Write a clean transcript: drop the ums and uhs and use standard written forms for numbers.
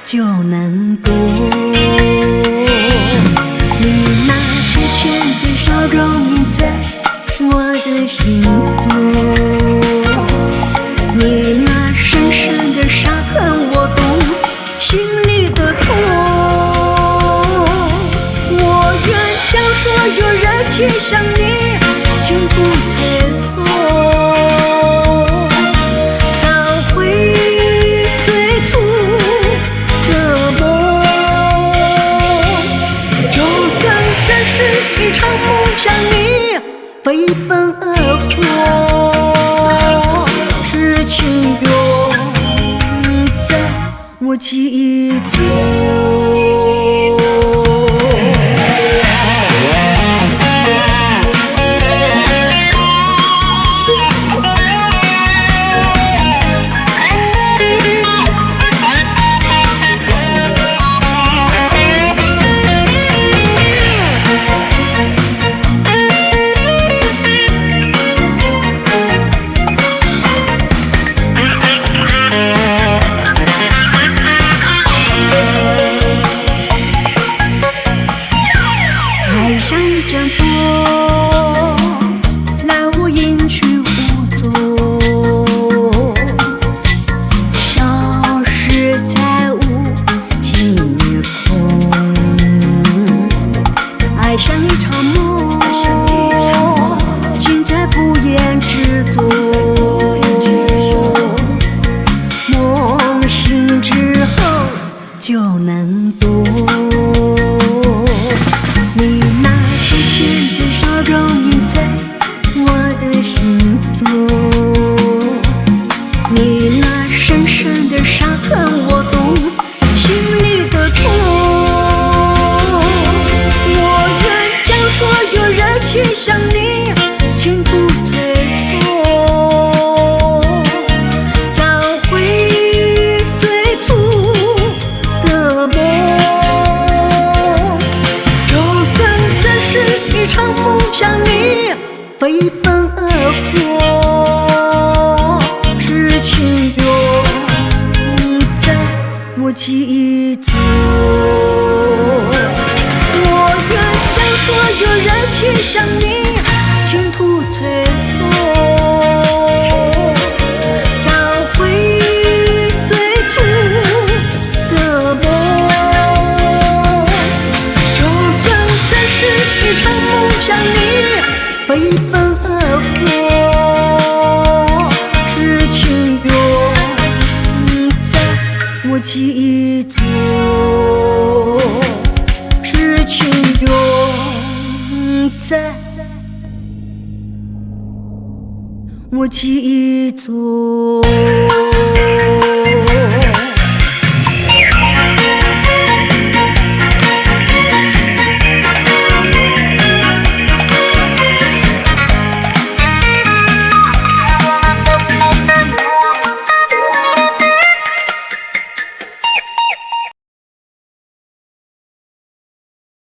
就能躲。你那浅浅的笑容印在我的心中，你那深深的伤痕我懂，心裡的痛。我願將所有熱情向你傾吐吹送，找回最初的夢。就算這是一場夢，向你飛奔而過，痴情永在我記憶中。愛像一陣風，來無影去無蹤，消失在無盡夜空。愛像一場夢，盡在不言之中。夢醒之後就能懂。你那淺淺的笑容印在我的心中，你那深深的傷痕我懂，心裡的痛。我願將所有熱情向你傾吐吹送，找回最初的夢。就算這是一場夢，向你飛奔而過，痴情永在我記憶中。我願將所有熱情向你傾吐吹送，找回最初的夢。就算這是一場夢，向你飛奔而過，痴情永在我記憶中，痴情永在我記憶中。